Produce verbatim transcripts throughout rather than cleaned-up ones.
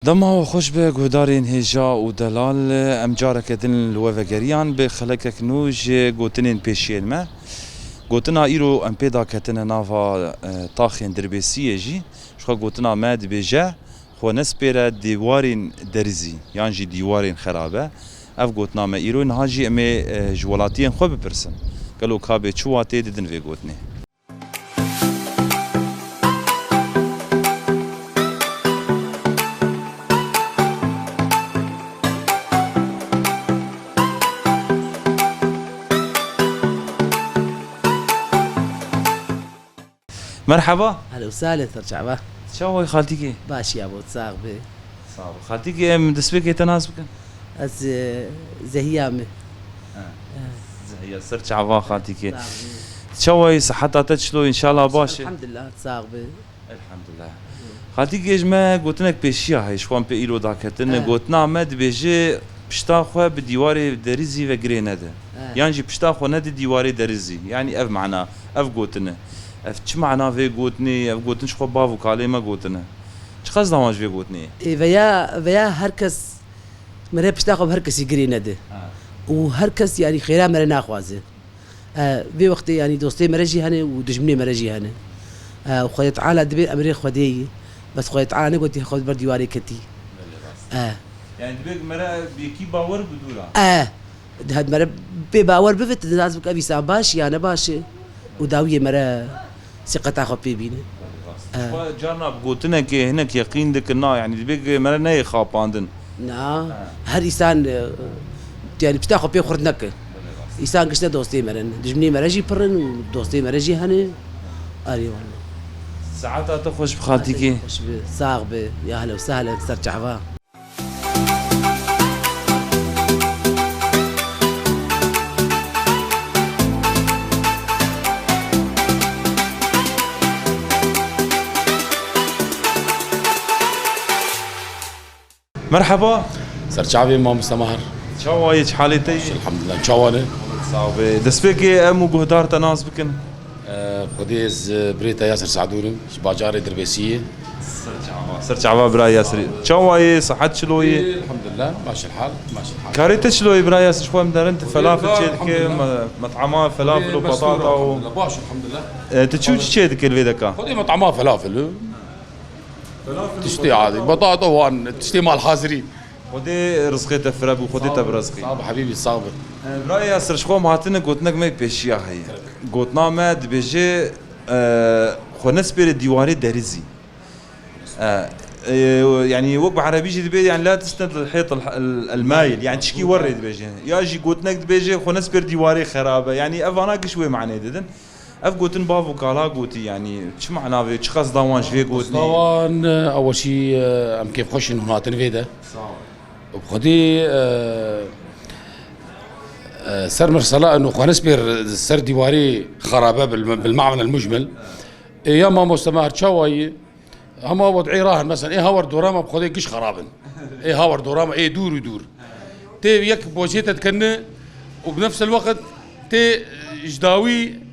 Dema we xweş be guhdarên hêja û delal, em careke din li we vegeriyan bi xelekek nû ji gotinên pêşiyên me. Gotina îro em pê daketine nava, e, taxên Dirbêsiyê jî. Ji xwe gotina me dibêje, xwe nespêre dîwarên derizî yan jî dîwarên xerabe. Ev gotina me îro, niha jî em ê, e, ji welatiyên xwe bipirsin. Gelo ka bê çi watê didin vê gotinê? Merheba. Ehlen û sehlen, ser çava. Çawa yî xaltîkê? Baş ya bo, sax be. Sax be. Xaltîkê, em destpêkê te nas bikin? Ez, e, Zehiya me. Ha. E. Zehiya, ser çava xaltîkê. Sax be. Çawa yî, siheta te çilo, înşallah baş e? Elhamdulillah, sax be. Elhamdulillah. Xaltîkê, ji me gotinek pêşiya heye, ji xwe em pê îro daketin. E. Gotina me dibêje, pişta xwe bi dîwarê derizî ve girê nede. E. Yan jî pişta xwe nede dîwarê derizî. Yanî ev mana, ev gotine. Ev çi mana vê gotinê ye? Ev gotin ji xwe bav û kalê me gotine. Çiqas dawan ji vê gotinê ye? Ê, veya, veya her kes mere pişta xwe bi her kesî girê nede. Ha. Û her kes, yanî, xêra mere naxwaze. E, vê wextê, yanî, dostê mere jî hene û dijminê mere jî hene. E, û Xwedê Teala dibê emrê Xwedê yî. Bes Xwedê Teala negotiye xwe ber dîwarê ketî. Belê, rast. E. Yanî, dibê mere bi yekî bawer bi dû re. E. Di had mere bê bawer bivit, di nas bik ev îsan baş ya ne baş e. Û dawiyê mere sîqeta xwe pê bîne. Belê, rast. E. Xwe carna bi gotinekê hinek yeqîn dikin, na, yanî, dibê mere neyê xapandin. Na, ha. Her îsan, e, yanî pişta xwe pê xurt neke. Belê, rast. Îsan gişte dostê mere ne. Dijminê mere jî pir in û dostê mere jî hene. Arê wala. Saeta te xweş bi xaltîkê. Xweş bi, sax bi. Ya hele û sehlen, ser çava. Merheba. Ser çavê mamoste Mahir. Çawa yî, çi halê te yî? Elhamdulillah. Çawa ne? Sax be. Destpêkê em û guhdar te nas bikin. Ee, Xwedê, ez, e, birê te Yasir Sadûr im, ji bajarê Dirbêsiyê. Ser çava. Ser çava bira Yasirî. Çawa yî, sihet çilo yî? Elhamdulillah. Maşalhal, maşalhal. Karê te çilo yî bira Yasir? Xwe em derin, tu felafil çê dike, elhamdulillah. Me-, met'ama felafil û, elhamdulillah, batata û, elhamdulillah. Baş, elhamdulillah. E, tu çi û çi çê dike li vê deka? Xwedê met'ama felafil. Tiştê adî. Batata wan, tiştê malhazirî. Xwedê rizqê te fire bû, Xwedê te bi rizqî. Sağ ol, sağ ol, hebîbî, sağ ol. E, birayê Yasir, ji xwe em hatine gotinek me pêşiya heye. Gotina me dibêje, e, xwe nespêre dîwarê derizî. E, e, yanî wek bi erebî jî dibê, yanî la tisned lil hêt el, el, el mayil. Yanî tişkî werê dibêje. Ya jî gotinek dibêje, xwe nespêr dîwarê xerabe. Yanî ev vana giş wê manê didin. Ev gotin bav û kala gotî, yanî çi mana vê, çi qesda wan ji vê gotinê? Qesda wan, e, ew jî, e, em kêfxweş in hûn hatin vê de. Sağ ol. Bi Xwedê, e, e, ser mesela eno xwe nespêr ser dîwarê xerabe bil, bil ma'na el mucmel. E, ya mamoste me her çawa yî, hema wad'ê rahin, mesela, ê hawer dora me bi Xwedê giş xerab in. Ê hawer dora me, ê dûr û dûr. Tê yek bojê te dikene û bi nefsel weqt tê, e, ji dawî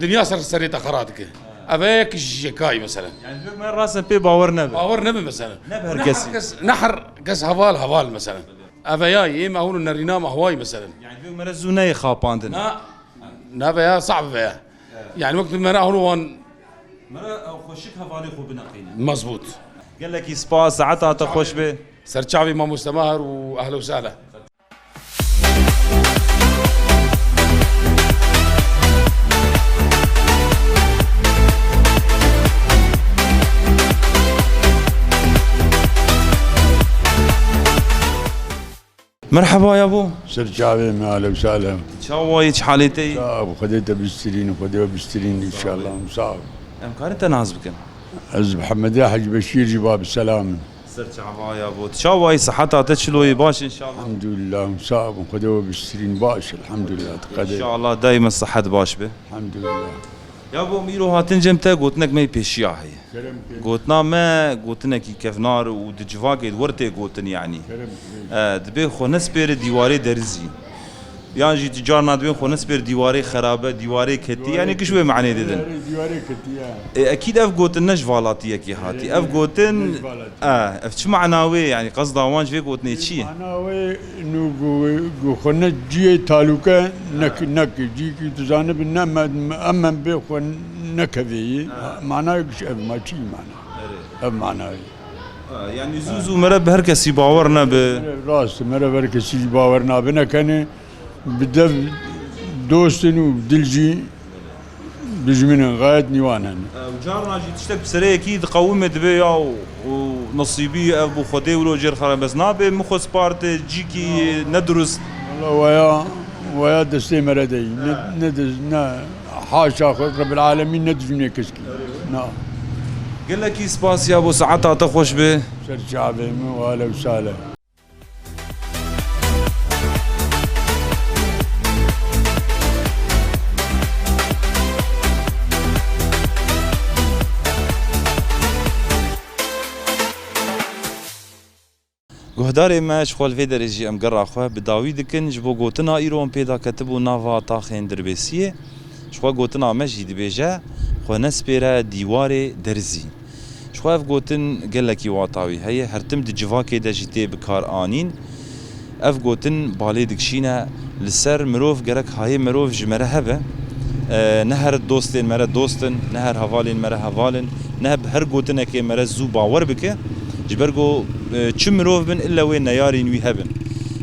dinya ser serê te xera dike. Ev e yek ji yekayî, mesela. Yani, dibê me rasen pê bawer nebe. Bawer nebe, mesela. Nebe her kesî. Ne her kes, ne her kes heval heval, mesela. Ev e yayî, ê me hûn û nerîna me hewayî, mesela. Yani, dibê me re zû neyê xapandin. Na, nebe ya, sa'b be ya. Yani, wek me re hûn wan Mera ew xweşik hevalê xwe bineqîne. Mezbût. Gelekî spas, saeta te xweş be. Ser çavê mamoste Mahir û ehla û sehla. Merheba yabo. Ser çavê me, ehla û sehla. Çawa yî, çi halê te yî? Sağ ol, Xwedê te bistirîn, Xwedê we bistirîn înşallah. Sağ ol. Em karin te nas bikin? Ez Mihemedê Hecî Beşîr jî Bab Selam im. Ser çava yabo. Çawa yî, siheta te çilo yî, baş înşallah? Elhamdülillah, sağ ol, Xwedê we bistirîn, baş, elhamdülillah. Înşallah daîma sihet baş be. Elhamdülillah. Yabo, em îro hatin cem te, gotinek me yê pêşiya heye. Kerem, kerem. Gotina me gotinekî kevnar û di civakê di wir tê gotin, yanî. Kerem, kerem. E, dibê xwe nespêre dîwarê derizî. Yan jî tu carna dibên xwe nespêr dîwarê xerabe, dîwarê ketî, yanî giş wê manê didin. Dîwarê ketî, ya. E, ekîd ev gotin ne ji valatiyekê hatî. Ev gotin, Ne ji valatiyekê. E, ev çi mana wê, yanî qezda wan ji vê gotinê çi ye? Mana wê, nû gu, gu xwe ne ciyê talûke nek, nek, cîkî tu zanibin ne me, em, em bê xwe nekevê yî. Ha. Mana giş ev ma çi mana? Erê. Ev mana wê. Ha, yanî zû zû mere bi her kesî bawer nebe. Rast, mere bi her kesî jî bawer nabe, nekene. Bi dev dostin û dil jî dijmin in, xayet nîwan hene. Ew carna jî tiştek bi sereyekî diqewime dibe ya û, û nesîbî ev bû Xwedê wilo jêr xera bes nabe, min xwe sparte cîkî nedurist. Wala waya, waya destê mere de yî. Ne, Ha. ne de, ne, haşa xwe, Rebbil Alemîn, ne dijminê keskî. Na. Gelekî spas ya bo saeta te xweş be. Ser çavê min, wale û sale. Guhdarê me, ji xwe li vê derê jî em gera xwe bi dawî dikin. Ji bo gotina îro em pê de ketibû nava taxên Dirbêsiyê. Ji xwe gotina me jî dibêje, xwe nespêre dîwarê derizî. Ji xwe ev gotin gelekî wata wî heye, her tim di civakê de jî tê bi kar anîn. Ev gotin balê dikişîne li ser mirov, gerek hayê mirov ji me re hebe. E, ne her dostên me re dost in, ne her hevalên me re heval in, ne bi her gotinekê me re zû bawer bike. Ji ber ku, e, çi mirov bin, ille wê neyarên wî hebin.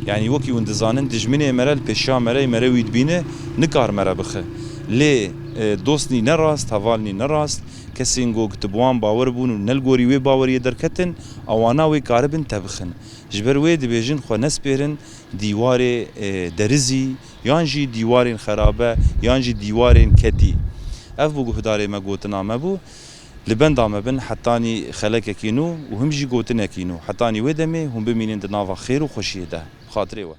Yanî wekî hûn dizanin, dijminê me re li pêşiya me re, me re wî dibîne, nikar me re bixe. Lê, e, dostnî ne rast, hevalnî ne rast, kesên ku tu bi wan bawer bûn û ne li gorî wê baweriyê derketin, ewana wê karibin te bixin. Ji ber wê dibêjin xwe nespêrin dîwarê, e, derizî, yan jî dîwarên xerabe, yan jî dîwarên ketî. Ev bû guhdarê me, gotina me bû. Li benda me bin hetanî xelekekî nû û him jî gotinekî nû. Hetanî wê demê hûn bimînin di nava xêr û xweşiyê de. Bi xatirê we.